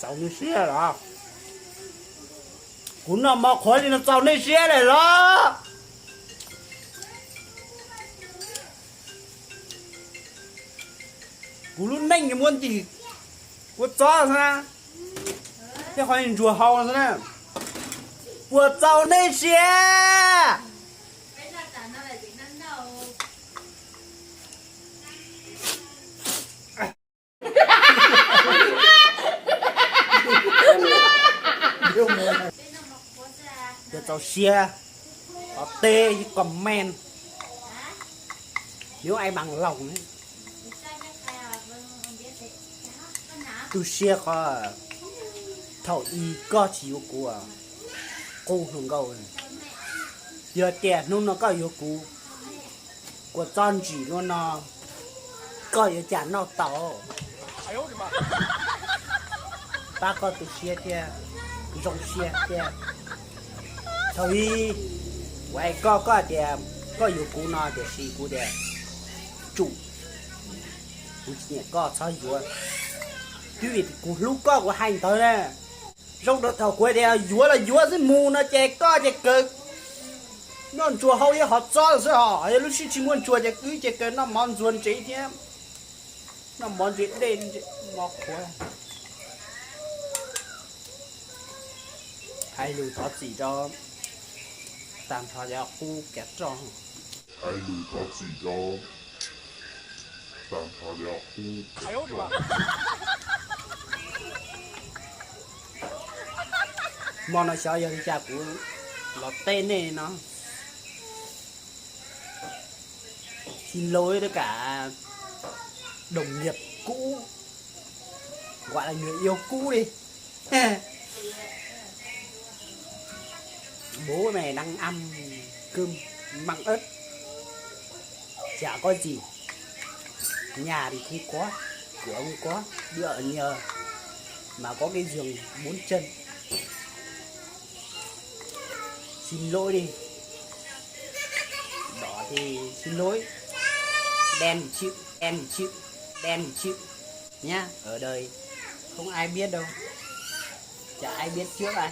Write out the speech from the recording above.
Txaus nej siab los? Kuv noj mov qhuav li no txaus nej siab lawm los? Kuv lub neej muaj ntim kua txob xwb na, thiab qhov ntsuag hau xwb na. Puas txaus nej siab? Yog txaus siab, thov teb comment, nếu ai bằng lòng. Tu siab qhov thaum ub koj tsis yuav kuv, qub hluas nkauj. Yog tias hnub no koj yuav kuv, kua txob ntsim luaj no, koj yuav cas noj tau? Pab koj tu siab thiab, zoo siab thiab. Thaum ub kuv hais koj, koj tias koj yuav kuv no, tiam sis kuv tias tsum, kuv tsis nyiam koj, txhob yuav. Twb vim kuv hlub koj kuv hais ntawd na. Zoo rau thaum kuv tias yuav los yuav xwb mus no ces koj ces kaw noj ntsuag hau ib hov txob xwb os, yog lub sij tsis muaj ntsuag ces wb ces kaw noj mov ntxuag ntsev thiab, noj mov ntsev dej, mov qhuav. Hais lus thov txim rau, tag nrho cov qub kev roj. Hais lus thov txim rau, tag nrho cov qub kev roj. Hmo no xyov yog li cas kuv los teb nej no. Xin lỗi tất cả đồng nghiệp cũ, gọi là người yêu cũ đi. Bố mày đang ăn cơm măng ớt, chả có gì. Nhà thì không có, cửa không có, đi ở nhờ mà có cái giường bốn chân. Xin lỗi đi. Đỏ thì xin lỗi. Đen thì chịu, đen thì chịu, đen thì chịu nhá. Ở đời không ai biết đâu. Chả ai biết trước ai.